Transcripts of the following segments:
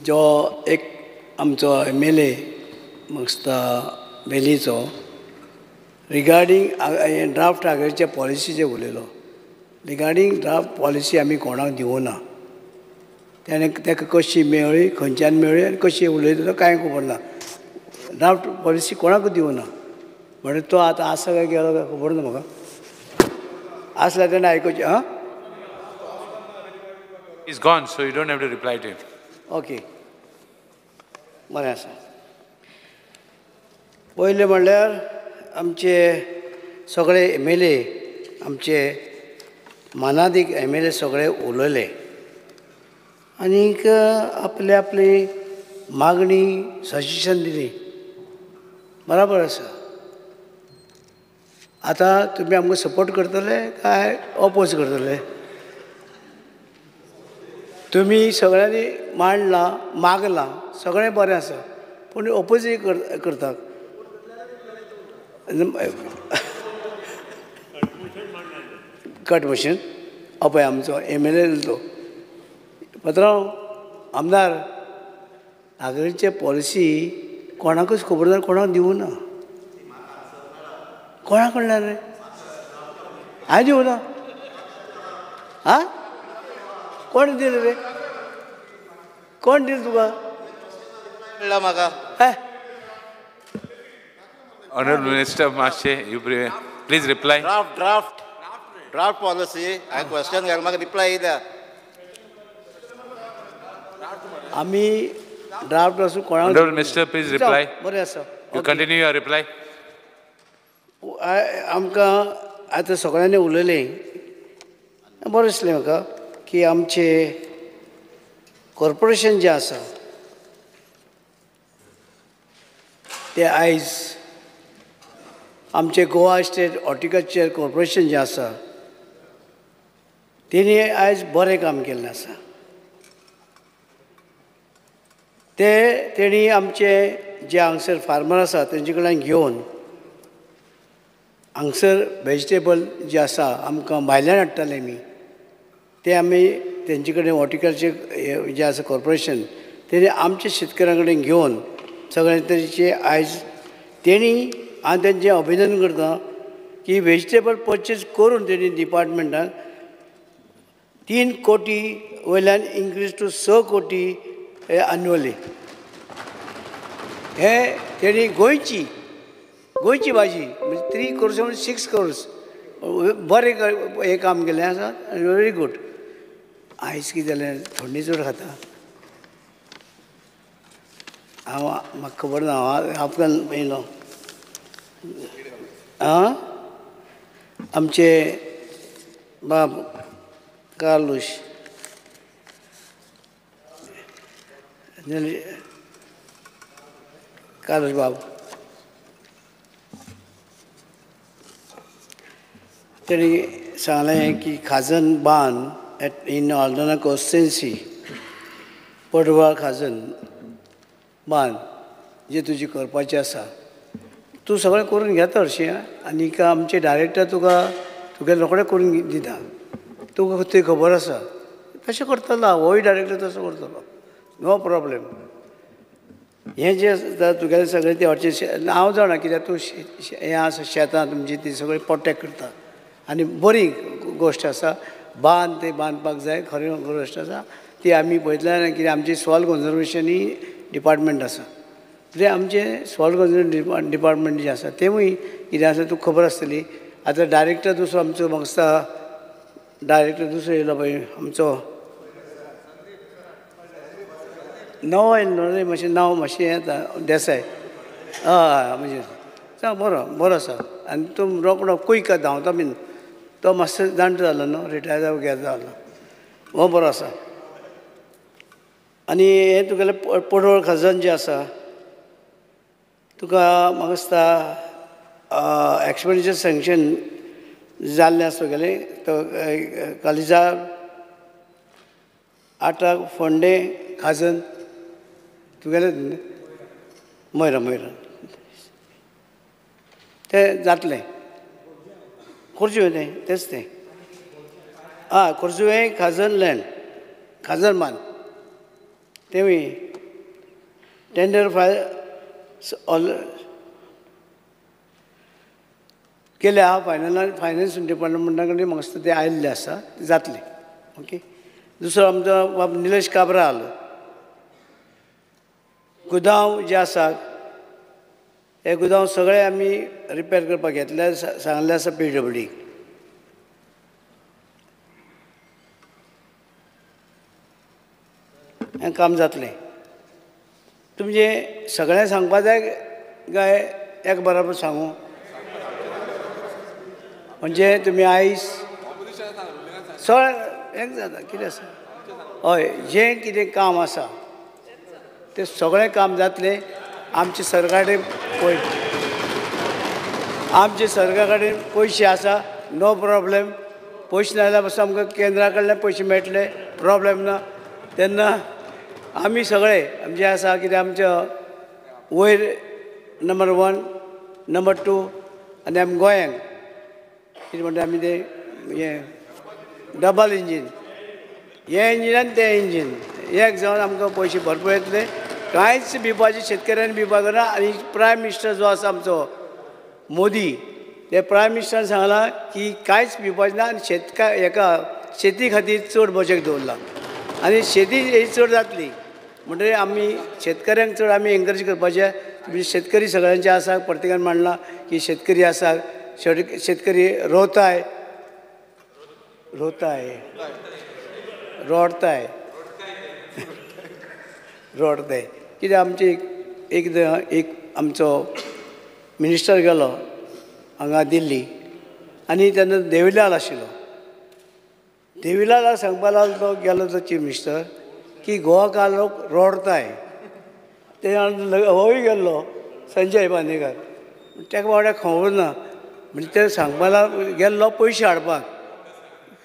जो एक आमचो MLA म्हाका वेलीचो रिगार्डींग ड्राफ्ट आगरीच्या पॉलिसीचेर उलयलो. रिगार्डींग ड्राफ्ट पॉलिसी आमी कोणाक दिवना. तेणें ताका कशी मेळ्ळी, खंयच्यान मेळ्ळी आनी कशी उलयलो कांय खबर ना. ड्राफ्ट पॉलिसी कोणाकूच दिवना. म्हणल्यार तो आतां आसा काय गेलो काय खबर ना म्हाका. आसल्यार तेणें आयकुचें. आं, He's gone, so you don't have to reply to him. Okay, बरें आसा. पयलें म्हणल्यार आमचे सगळे MLA, आमचे मानादीक MLA सगळे उलयले आनीक आपली आपली मागणी सजेशन दिली. बराबर आसा. आतां तुमी आमकां सपोर्ट करतले काय ओपोज करतले? तुमी सगळ्यांनी मांडलां, मागलां, सगळें बरें आसा, पूण ओपोजीट करतात. कट मशीन पळय आमचो MLA तो पत्रांव आमदार नागरीचे पॉलिसी कोणाकूच खबर ना, कोणाक दिवना. कोणा कडल्यान रे? हांवें दिवना. आं, कोण दिलें रे? कोण दिलें तुका? मेळ्ळा म्हाका. Honorable Minister Mashe, you please reply. Draft policy. I question घाल म्हाका रिप्लाय येयल्या. आमी ड्राफ्ट आसूं कोणाक. Honorable Minister, please reply. बरें आसा. You continue your reply. आमकां आतां सगळ्यांनी उलयलें, बरें दिसलें म्हाका की आमचे कॉर्पोरेशन जें आसा तें आयज आमचे गोवा स्टेट हॉर्टिकल्चर कॉर्पोरेशन जें आसा तेणी आयज बरें काम केल्लें आसा. ते तेणी आमचे जे हांगसर फार्मर आसा तेंचे कडल्यान घेवन हांगसर वेजिटेबल जे आसा आमकां भायल्यान हाडटाले आमी, ते आमी तेंचे कडेन हॉर्टिकल्चर जें आसा कॉर्पोरेशन तेणी आमच्या शेतकऱ्यां कडेन घेवन सगळें तेंचे आयज तेणी हांव तेंचें अभिनंदन करता की वेजिटेबल पर्चेज करून तेणी डिपार्टमेंटाक 3 कोटी वयल्यान इन्क्रीज टू 6 कोटी एनुअली. हे तेणी गोंयची गोंयची भाजी म्हणजे 3 crores म्हणजे 6 crores बरें हें काम केल्लें आसा. Very good. आयज कितें जालें, थंडी चड खाता. हांव म्हाका खबर ना, हांव आपल्यान येयलो. आं, आमचे बाब कार्लूश कार्लूश बाब तेणी सांगलें की खाजन बांद एट इन ऑल्दोना कॉन्स्टिट्युएन्सी पडवाळ खाजन बांद जे तुजी करपाचें आसा तूं सगळें करून घेता हरशीं, आनीक आमचे डायरेक्टर तुका तुगे रोखडें करून दिता, तुका थंय खबर आसा तशें करतलो. होय डायरेक्टर तसो करतलो, नो प्रॉब्लेम. हें जें आसा तुगेलें सगळें तें हरशीं हांव जाणा कित्याक तूं हें आसा शेतां तुमची ती सगळीं प्रोटेक्ट करता आनी बरी गोश्ट आसा. बांद ते बांदपाक जाय, खरी गोश्ट आसा ती आमी पळयतल्यान कित्याक आमची सॉयल कन्जर्वेशन ही डिपार्टमेंट आसा. तें आमचें सॉयल कन्जर्वेशन डिपार्टमेंट जें आसा तेंवूय कितें आसा तुका खबर आसतली. आतां डायरेक्टर दुसरो आमचो म्हाका दिसता डायरेक्टर दुसरो येयलो पळय आमचो नवो येयलो न्हू रे, मातशें नांव मातशें हें येता देसाय. हय म्हणजे बरो बरो आसा आनी तो रोकडो क्वीक धांवता बीन, तो मातसो जाणटो जालो न्हू, रिटायर जावं गेलो जालो, हो बरो आसा. आनी हें तुगेलें पडवळ खाजन जें आसा तुका म्हाका दिसता एक्सपेंडिचर सँक्शन जाल्लें आसा तुगेलें तो कालिजार आटा फोंडें खाजन तुगेलें मयरा मयरा तें जातलें. खोर्जुवें तें तेंच तें आं, खोर्जुवें खाजन लँड खाजन मान तेंवूय टेंडर फायल ऑल केल्या आहा फायनल फायनान्स डिपार्टमेंटा कडेन म्हाका ते आयिल्ले आसा ते जातले. ओके. दुसरो आमचो बाब निलेश काब्राल गुदांव जे आसात हे गुदांव सगळे आमी रिपेर करपाक घेतले सांगले आसा पीडब्ल्यूडी. हें काम जातलें. तुमचें सगळें सांगपा जाय काय एक बराबर सांगू? म्हणजे तुमी आयज सगळें एक जाता कितें आसा. हय, जें कितें काम आसा तें सगळें काम जातलें. आमचे सरकारा कडेन आमचे सरकारा कडेन पयशे आसा, नो प्रॉब्लेम. पयशे ना जाल्यार पासून आमकां केंद्रा कडल्यान पयशे मेळटले, प्रॉब्लेम ना. तेन्ना आमी सगळे आमचे आसा कितें आमच्या वयर नंबर 1 नंबर 2 आनी आमी गोंयांक कितें म्हणटा आमी तें हें डबल इंजीन, हें इंजीन आनी तें इंजीन एक जावन आमकां पयशे भरपूर येतले. कांयच भिवपाचें शेतकऱ्यांनी भिवपाक ना. आनी प्रायम मिनिस्टर जो आसा आमचो मोदी, ते प्रायम मिनिस्टरान सांगलां की कांयच भिवपाचें ना आनी हेका शेती खातीर चड बजेट दवरलां आनी शेती ही चड जातली. म्हणटकीर आमी शेतकऱ्यांक चड आमी एनकरेज करपाचें. म्हणजे शेतकरी सगळ्यांचे आसा, प्रत्येकान मांडलां की शेतकरी आसा, शेतकरी रोताय रोताय रोडताय रोडताय. कित्याक आमची एकदां एक आमचो मिनिस्टर गेलो हांगा दिल्ली आनी तेन्ना देवीलाल आशिल्लो. देवीलालाक सांगपा लागलो तो गेलो तो चीफ मिनिस्टर की गोवाकार लोक रोडताय. ते होय गेल्लो संजय बांदेकर, ताका बाबड्याक खबर ना. म्हणजे ते सांगपा गेल्लो पयशे हाडपाक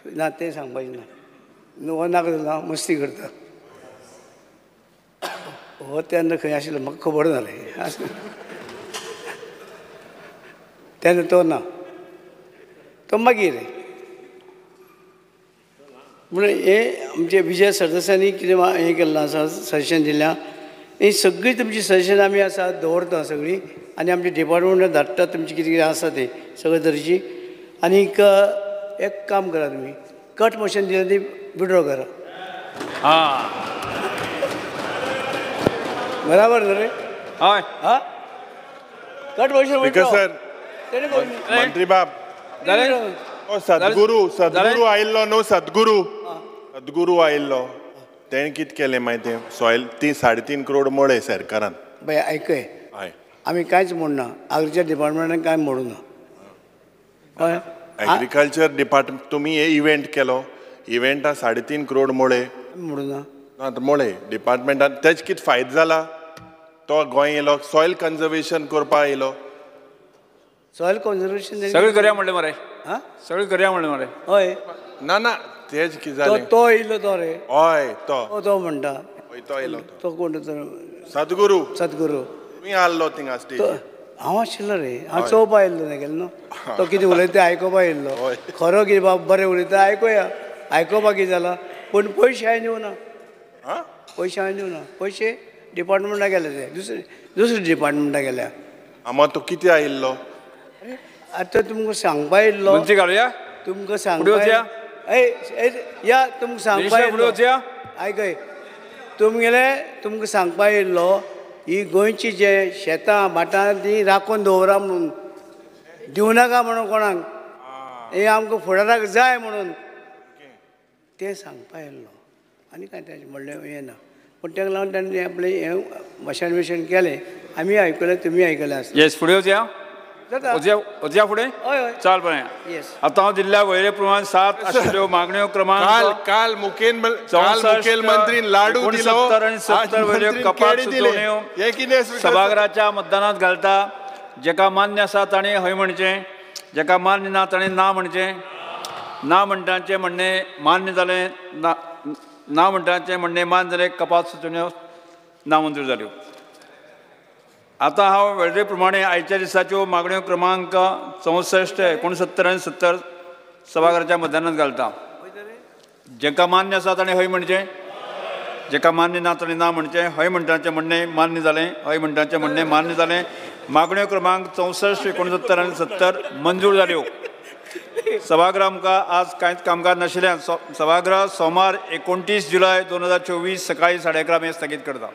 ना, तें सांगपाचें ना, हो नाका जालो मस्ती करता. हो तेन्ना खंय आशिल्लो म्हाका खबर ना रे, तेन्ना तो ना, तो मागीर. म्हणून हें आमचे विजय सरदेसायांनी कितें हें केल्लें आसा, सजेशन दिल्या, ही सगळीं तुमची सजेशन आमी आसा दवरता सगळीं आनी आमच्या डिपार्टमेंटान धाडटा तुमचें कितें कितें आसा तें सगळें तरेची. आनीक एक काम करा, तुमी कट मोशन दिलें ती विड्रॉ करा. हां बराबर न्हू रे? हय. हां, कट मोशन विड्रॉ सर. मंत्री बाब सद्गुरू सद्गुरू आयिल्लो न्हू, सद्गुरू सद्गुरू आयिल्लो तेणें कितें केलें मागीर तें सॉयल ती 3.5 करोड मोडे सरकारान. बाय आयकय, आमी कांयच म्हणना, एग्रीकल्चर डिपार्टमेंटान कांय म्हणू ना. कळ्ळें? एग्रीकल्चर डिपार्टमेंट तुमी हे इव्हेंट केलो, इव्हेंटा 3.5 करोड मोडे म्हणू ना, ना मोडे डिपार्टमेंटान. तेज कितें फायदो जाला? तो गोंय येयलो सॉयल कन्जर्वेशन करपाक येयलो. सॉयल कन्जर्वेशन सगळें करया म्हणलें मरे. हां, सगळें करया म्हणलें मरे. हय ना ना तेज कितें जालें, तो येयलो तो रे. हय तो तो म्हणटा, हय तो येयलो तो कोण तो सद्गुरू. सद्गुरू तुमी आहलो थिंगा स्टेजीर? हांव आशिल्लो रे, हांव चोवपा येयल्लो तेगेलो न्हू, तो कितें उलयता तें आयकोपा येयल्लो. खरो कितें बाब बरें उलयता आयकोया, आयकोपा कितें जालां. पूण पयशे हांवें दिवना, पयशे हांवें दिवना, पयशे डिपार्टमेंटा गेले ते दुसरे दुसरे डिपार्टमेंटा गेल्या. आमा तो कितें आयिल्लो आतां तुमकां सांगपा येयल्लो. मंत्री घालुया तुमकां सांगपा या तुमकां सांगपा येयल्लो. आयकय, तुमगेले तुमकां सांगपा येयल्लो ही गोंयची जे शेतां भाटां ती राखून दवरा म्हणून, दिवं नाका म्हणून कोणाक, हें आमकां फुडाराक जाय म्हणून तें सांगपा येयल्लो. आनी कांय तेजें म्हणलें हें ना. पूण ताका लागून ताणें आपलें हें भाशण बिशण केलें, आमी आयकलें, तुमी आयकलें आसतलें. येस, फुडें वचया वचया फुडें. हय हय, चाल बरें. येस, आतां हांव दिल्ल्या वळेरे प्रमाण 7 आशिल्ल्यो मागण्यो क्रमांक काल मुखेलमंत्री लाडू दिलो 69 आनी 70 वयल्यो कपात सुचोवण्यो सभाघराच्या मतदानात घालता. जेका मान्य आसा ताणें हय म्हणचें, जेका मान्य ना ताणें ना म्हणचें. ना म्हणटांचें म्हणणें मान्य जालें, ना ना म्हणटांचें म्हणणें मान्य जालें, कपात सुचोवण्यो नामंजूर जाल्यो. आतां हांव वळेरे प्रमाणे आयच्या दिसाच्यो मागण्यो क्रमांक 64, 69 आनी 70 सभाघराच्या मतदानात घालता. जेका मान्य आसा ताणें हय म्हणचें, जेका मान्य ना ताणें ना म्हणचें. हय म्हणटांचें म्हणणें मान्य जालें. हय म्हणटांचें म्हणणें मान्य जालें. मागण्यो क्रमांक 64, 69 आनी 70 मंजूर जाल्यो. सभागृह आमकां आज कांयच कामकाज नाशिल्ल्यान सभागृह सोमार 29 जुलय 2024 सकाळी 11:30 मेरेन स्थगीत करता.